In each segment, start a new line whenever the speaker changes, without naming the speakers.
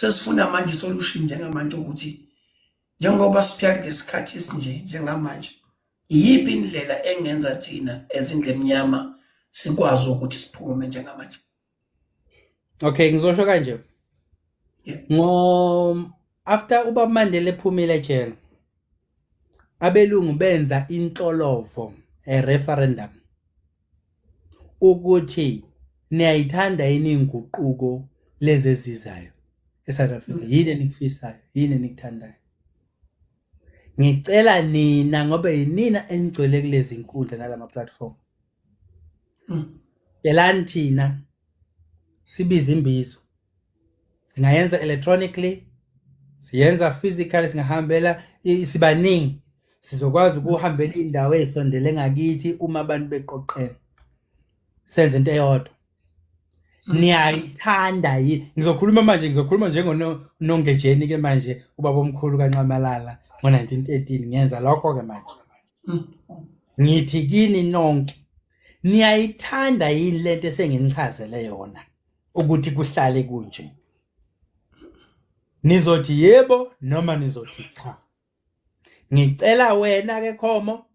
Sesifuna manje isolution njengamanje ukuthi njengoba siphila kulesikhathi esinje njengamanje, iyiphi indlela engenza thina ezindlu emnyama sikwazi ukuthi siphume njengamanje?
Okay, ngizosho kanje. Ngo after uBaba Mandela ephumile ejele, abelungu benza inhlolovo, a referendum, ukuthi niyayithanda yini inguquko lezi ezizayo eSouth Africa, yini enikufisayo, yini enikuthandayo. Ngicela nina, ngoba yinina enigcwele kulezi nkundla nalama platform, celani thina sibize imbizo. Singayenza electronically, siyenza physically, singahambela, sibaningi, sizokwazi ukuhambela indawo ezisondele ngakithi uma abantu beqoqene, senze into eyodwa. Niyayithanda yini? Ngizokhuluma manje, ngizokhuluma njengoNongejeni ke manje, ubaba omkhulu kaNxamalala ngo-1913. Ngiyenza lokho ke manje. Ngithi kini nonke, niyayithanda yini lento esenginichazele yona ukuthi kuhlale kunje? Nizothi yebo noma nizothi cha? Ngicela wena ke Khomo,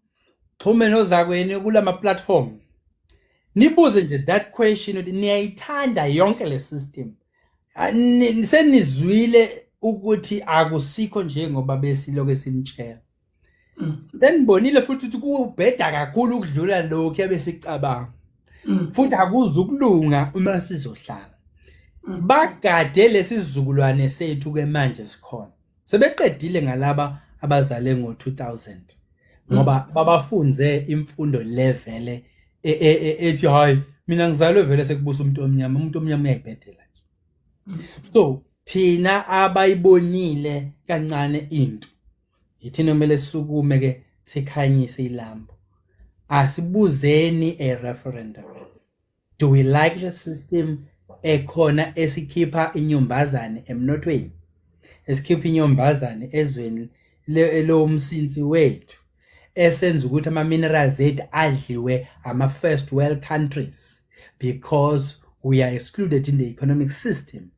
xhume nozakweni kulama platform, nibuze nje that question ukuthi niyayithanda yonke le system. Senizwile ukuthi akusikho njengoba besilokho esinitshela. Senibonile futhi ukuthi kubheda kakhulu ukudlula lokhu ebesicabanga, futhi akuzukulunga uma sizohlala bagade lesizukulwane sethu ke manje sikhona. Sebeqedile ngalaba abazale ngo-2000, ngoba babafunze imfundo levele ethi hayi, mina ngizalwe vele sekubusa umuntu omnyama, umuntu omnyama uyayibhedela nje. So thina abayibonile kancane into yithina kumele sisukume ke, sikhanyise ilambu. Asibuzeni a referendum: do we like the system ekhona esikhipha inyumbazane emnothweni, esikhipha inyumbazane ezweni lomsinsi wethu, esenza ukuthi ama-minerals ethu adliwe ama-first world countries because we are excluded in the economic system?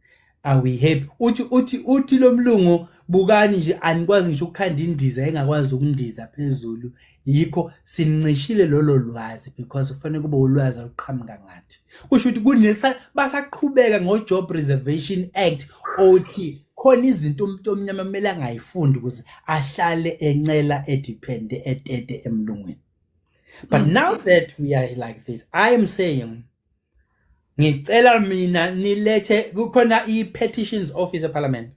Are we happy? Uthi lo mlungu, bukani nje, anikwazi ngisho ukukhanda indiza engakwazi ukundiza phezulu. Yikho sincishile lolo lwazi, because kufanele kube ulwazi oluqhamuka ngathi. Kusho ukuthi kunesa basaqhubeka ngo-Job Reservation Act othi khona izinto umuntu omnyama kumele angayifundi ukuze ahlale encela, edepende, etete emlungwini. But now that we are like this, I am saying, ngicela mina nilethe, kukhona i-petitions office eParliament,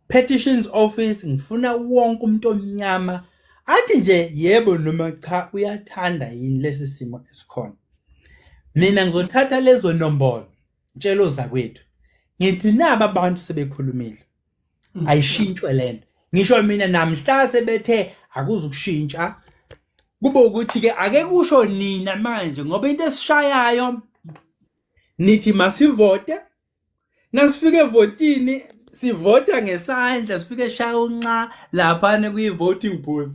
petitions office. Ngifuna wonke umuntu omnyama athi nje yebo noma cha, uyathanda yini lesi simo esikhona. Mina ngizothatha lezo nombolo, ngitshelo zakwethu, ngithi naba abantu sebekhulumile, ayishintshwe lento. Ngisho mina namhla sebethe akuzukushintsha, kube ukuthi ke ake kusho nina manje, ngoba into esishayayo nithi masivote, nasifike evotini sivota ngesandla, sifike shaya unxa laphana kwi-voting booth,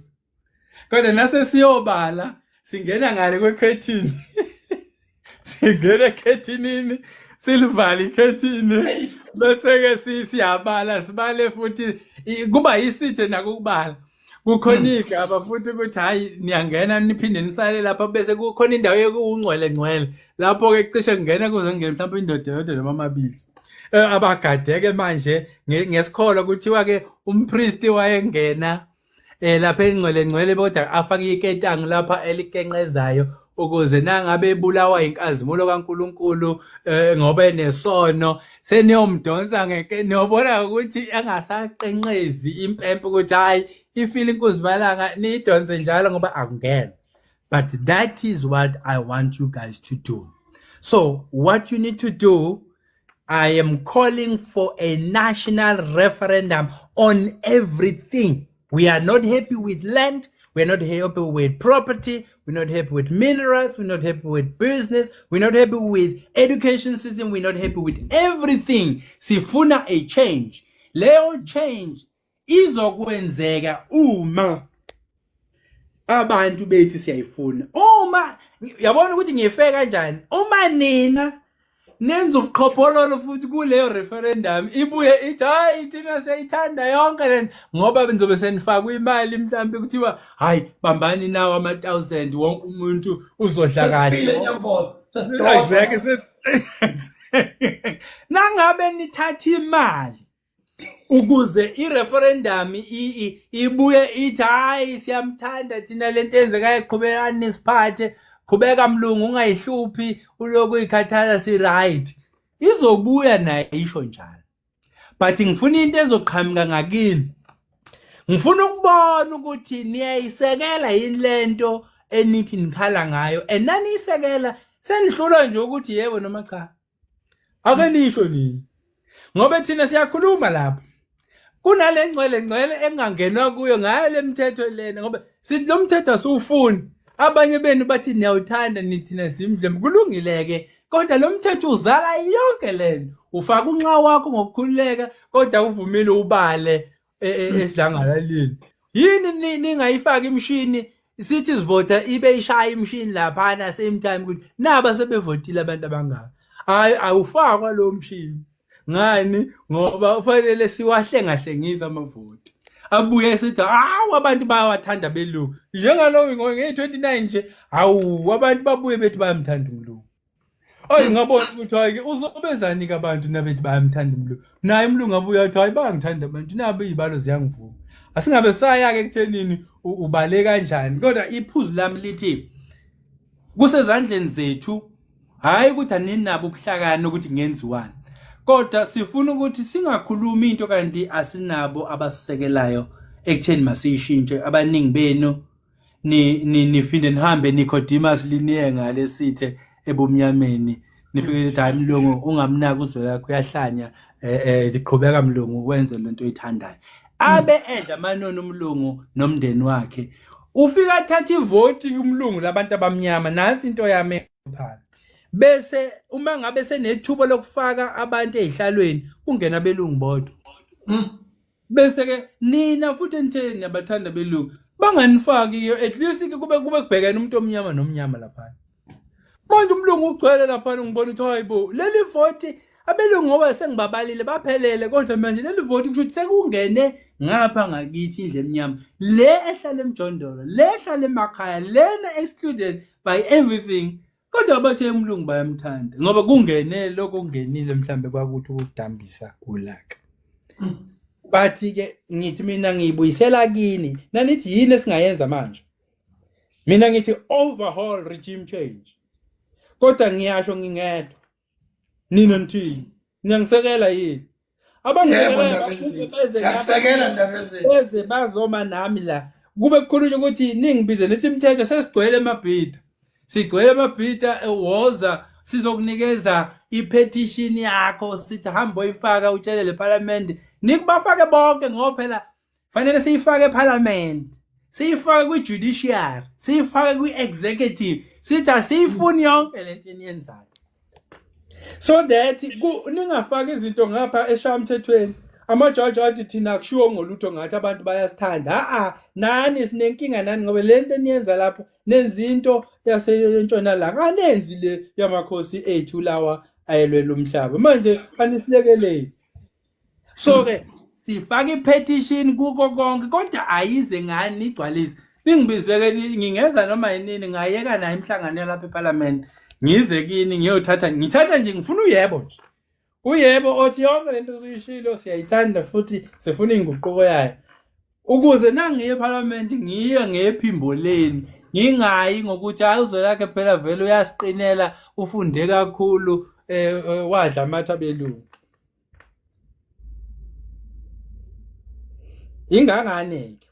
kodwa nase siyobala singena ngale kwekhethini, singena ekhethinini, silivale ikhethini, bese-ke siyabala, sibale futhi. Kuba yisithe nakukubala kukhona igaba futhi ukuthi hayi, niyangena niphinde nisale lapha, bese kukhona indawo yokuwungcwele ngcwele lapho-ke cishe kungena kuze kungene mhlawumbe indoda eyodwa noma amabili. Abagadeke manje ngesikholo kuthiwa-ke umpristi wayengena lapha engcwele ngcwele, kodwa afake iketango lapha elikenqezayo ukuze nangabe ebulawa inkazimulo kaNkuluNkulu, ngoba enesono, seniyomdonsa ngeke niyobona ukuthi angasaqenqezi impempe, ukuthi hayi, ifile inkunzi malanga, niyidonse njalo ngoba akungena. But that is what I want you guys to do. So what you need to do, I am calling for a national referendum on everything. We are not happy with land. We're not happy with property. We're not happy with minerals. We're not happy with business. We're not happy with education system. We're not happy with everything. Sifuna a change. Leyo change izokwenzeka uma abantu bethi siyayifuna. Uma yabona ukuthi ngife kanjani? Uma nina Nenza ubuqhophololo futhi kuleyo referendum ibuye ithi hayi thina siyayithanda yonke lento ngoba nizobe senifakwe imali mhlawumbe kuthiwa hayi bambani nawo ama-thousand wonke umuntu uzodla kahle.
Sesifile Nyamboza, sesidodwa.
Exactly. Nangabe nithatha imali ukuze ireferendum ibuye ithi hayi siyamthanda thina lento eyenzekayo qhubekani nisiphathe qhubeka mlungu ungayihluphi uloku uyikhathaza si right izobuya naye isho njalo but ngifuna into ezoqhamuka ngakini ngifuna ukubona ukuthi niyayisekela yini lento enithi nikhala ngayo and naniyisekela senihlulwa nje ukuthi yebo noma cha Ake nisho nini? Ngoba thina siyakhuluma lapha. Kunale ngcwele ngcwele engangenwa kuyo ngayo lemithetho lena ngoba sithi lo mthetho asiwufuni. Abanye benu bathi niyawuthanda nithina simdle kulungile ke kodwa lo mthetho uzala yonke lento. Ufaka unxa wakho ngokukhululeka kodwa uvumile ubale e, e, esidlangalaleni yini ningayifaki imishini sithi sivota ibe ishaya imishini laphana same time ukuthi naba sebevotile abantu abangaka hayi awufakwa lo mshini ngani ngoba ufanele siwahlengahlengise amavoti abuye esithi hawu abantu bayawathanda belungu njengalowo nge-29 nje hawu abantu babuye bethi bayamthanda umlungu Ayi ngabona ukuthi hayi ke uzobenzani ke abantu nabethi bayamthanda umlungu. Naye umlungu abuye athi hayi bayangithanda abantu nabo izibalo ziyangivuma. Asingabe saya ke ekuthenini ubale kanjani kodwa iphuzu lami lithi kusezandleni zethu hayi ukuthi aninabo ubuhlakani ukuthi kungenziwani. Kodwa sifuna ukuthi singakhulumi into kanti asinabo abasisekelayo ekutheni masiyishintshe abaningi benu ni niphinde nihambe Nicodemus liniye ngale sithe ebumnyameni nifike nithi hayi mlungu ungamnaki uzwe lakho uyahlanya eh, eh liqhubeka mlungu wenze lento oyithandayo abe edla amanoni umlungu nomndeni wakhe ufika athatha ivoti kumlungu labantu abamnyama nansi into yami phana bese uma ngabe senethuba lokufaka abantu ezihlalweni kungena belungu bodwa Bese ke nina futhi enithe niyabathanda belungu banganifaki ke at least ke kube kube kubhekene umuntu omnyama nomnyama lapha. Manje umlungu ugcwele lapha ngibona ukuthi hayibo leli voti abelungu ngoba sengibabalile baphelele kodwa manje leli voti kusho ukuthi sekungene ngapha ngakithi indle emnyama le ehlala emjondolo le ehlala emakhaya lena excluded by everything Kodwa abathe umlungu bayamthanda ngoba kungene lokho kungenile mhlambe kwakuthi ukudambisa ulaka. But ke ngithi mina ngiyibuyisela kini nanithi yini esingayenza manje? Mina ngithi overhaul regime change. Kodwa ngiyasho ngingedwa. Nina nithini? Niyangisekela yini?
Abangisekelayo siyakusekela ndaba ezinhle.
Beze bazoma nami la. Kube kukhulunywa ukuthi ningibize nithi imithetho sesigcwele emabhida. Sigcwele amabhida woza sizokunikeza ipetition yakho sithi hamba oyifaka utshele le parliament nikubafake bonke ngoba phela fanele siyifake eParliament siyifake kwi-judiciary siyifake kwi-executive sithi asiyifuni yonke lento eniyenzayo so that ningafaki izinto ngapha eshamthethweni amajaji athi thina akushiwo ngolutho ngathi abantu bayasithanda a-a nani sinenkinga nani ngoba le nto eniyenza lapho nenza into yasentshonalanga anenzi le yamakhosi ethu lawa ayelwela umhlaba manje anisilekeleli so ke sifaka ipetition kuko konke kodwa ayize ngani nigcwalise ningibizeke ngingeza noma yinini ngayeka nayo imihlangano yalapha eParliament ngize kini ngiyothatha ngithatha nje ngifuna uyebo nje uyebo othi yonke lento usuyishilo siyayithanda futhi sifuna inguquko yayo ukuze nangiye eParliament ngiye ngephimbo leni ngingayi ngokuthi hayi uzwelakhe phela vele uyasiqinela ufunde kakhulu eh, eh wadla amatha belungu Ingangane ke.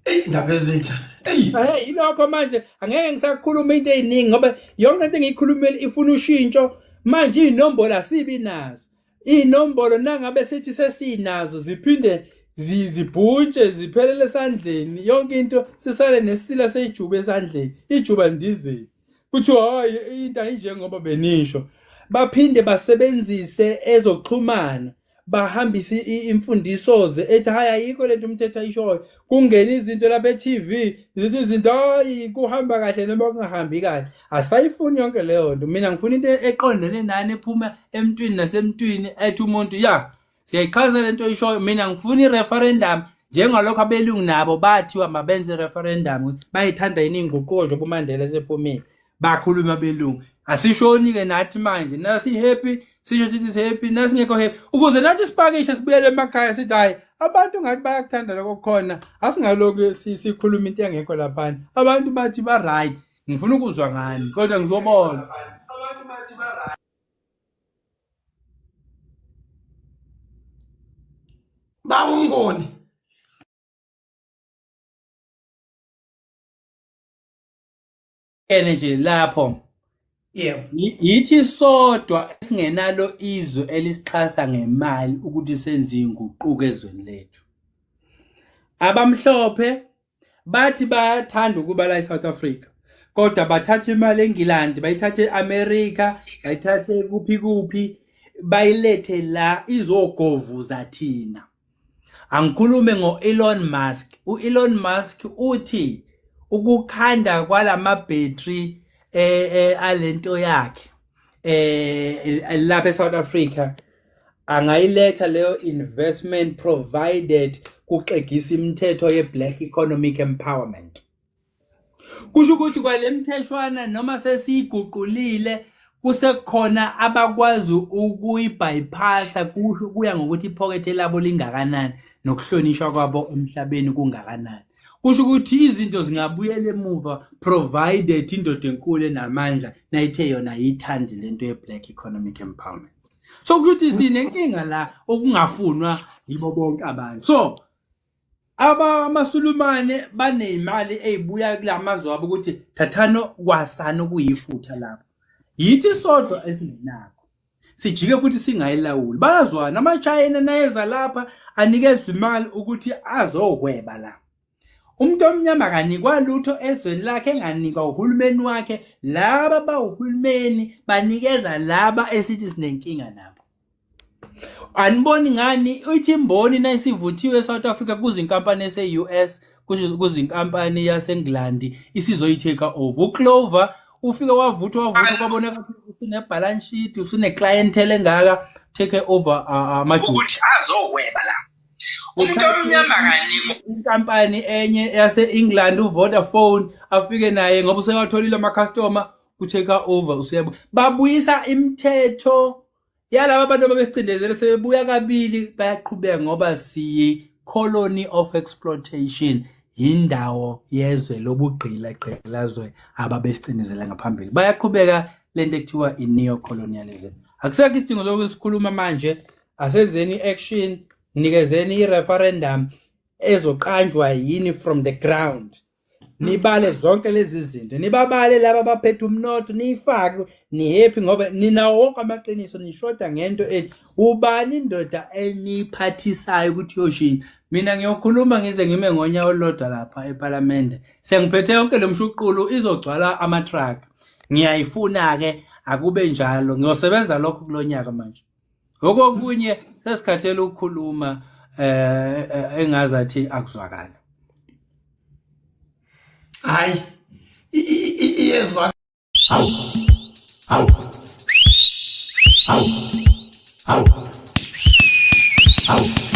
Eyi ndaba ezitha. Eyi.
Hey ilokho manje angeke ngisakhuluma into eziningi ngoba yonke into engiyikhulumela ifuna ushintsho manje inombolo asibi nazo. Inombolo nangabe sithi sesinazo ziphinde zibhuntshe ziphelele esandleni yonke into sisale nesila seyijuba esandleni ijuba lindizile. Kuthiwa hayi into ayinjengoba benisho. Baphinde basebenzise ezokuxhumana. Bahambise imfundiso ze ethi hayi, ayikho lento umthetho ayishoyo. Kungena izinto lapha e-TV, zithi izinto hayi, kuhamba kahle noma kungahambi kahle. Asayifuni yonke leyo nto. Mina ngifuna into eqondene nani, ephuma emntwini nasemntwini, ethi umuntu ya, siyayixhasa lento oyishoyo. Mina ngifuna i-referendum njengalokho abelungu nabo bathiwa mabenze i-referendum, bayithanda yini inguquko njengoba uMandela esephumile. Bakhuluma abelungu, asishoni-ke nathi manje nasi-happy, sisho sithi si-happy, nasingekho happy, ukuze nathi sipakishe sibuyele emakhaya, sithi hhayi, abantu ngathi bayakuthanda lokho kukhona. Asingalokhu sikhuluma into engekho laphana. Abantu bathi ba-right. Ngifuna ukuzwa ngani, kodwa ngizobona.
Baba uMnguni.
Ene nje lapho.
Yebo.
Yithi sodwa esingenalo izwe elisixhasa ngemali ukuthi senze inguquko ezweni lethu. Abamhlophe bathi bayathanda ukuba la eSouth Africa, kodwa bathatha imali eNgilandi, bayithathe eAmerica, bayithathe kuphi kuphi, bayilethe la izogovuza thina. Angikhulume ngo-Elon Musk. U-Elon Musk uthi ukukhanda kwalamabhetri alento yakhe lapha eSouth Africa angayiletha leyo investment provided kuxegisa imithetho ye-Black Economic Empowerment. Kusho ukuthi kwale mtheshwana noma sesiyiguqulile, kusekhona abakwazi ukuyibypassa, kusho kuya ngokuthi iphokethe labo lingakanani nokuhlonishwa kwabo emhlabeni kungakanani. Kusho ukuthi izinto zingabuyela emuva provided indoda enkulu enamandla nayithe yona ayiyithandi lento ye-Black Economic Empowerment. So kusho ukuthi sinenkinga la okungafunwa yibo bonke abantu. So abamaSulumane baneyimali ezibuya kulamazwe abo ukuthi thathani kwasani okuyifutha lapho. Yithi sodwa esingenakho. Sijike futhi singayilawuli. Bayazwana amaChina nayeza lapha, anikezwe imali ukuthi azohweba la. Umuntu omnyama akanikwa lutho ezweni lakhe, enganikwa uhulumeni wakhe. Laba bawuhulumeni banikeza laba esithi sinenkinga nabo. Aniboni ngani ithi imboni nayisivuthiwe eSouth Africa, kuze inkampani ese-US, kuze inkampani yaseNgilandi isizoyi-take over. UClover ufike wavuthwa wavuthwa, kwabonakala usune-balance sheet, usune-clientele engaka, take over amajuda
ukuthi azohweba la. Umuntu omnyama akanikwa.
Inkampani enye yase-England, uVodafone, afike naye ngoba usewatholile ama-customer, ku-take over usuyabu. Babuyisa imithetho yalaba bantu ababesicindezele, sebebuya kabili, bayaqhubeka ngoba siyi colony of exploitation, indawo yezwe lobugqila gqilazwe ababesicindezela ngaphambili. Bayaqhubeka lento ekuthiwa i-neo-colonialism. Akusekho isidingo sokuthi sikhuluma manje, asenzeni i-action, nikezeni i-referendum ezoqanjwa yini from the ground. Nibale zonke lezi zinto, nibabale laba abaphethe umnotho, niyifake ni-happy ngoba ninawo wonke amaqiniso. Nishoda ngento ethi ubani indoda eniphathisayo ukuthi yoshintsha. Mina ngiyokhuluma ngize ngime ngonyawo olulodwa lapha ephalamende, sengiphethe yonke lo mshuqulu, izogcwala ama-truck. Ngiyayifuna-ke, akube njalo, ngiyosebenza lokho kulo nyaka manje. Okokunye sesikhathele ukukhuluma engazathi akuzwakala.
Hayi, iyezwa.
Hawu. Hawu. Hawu. Hawu. Hawu.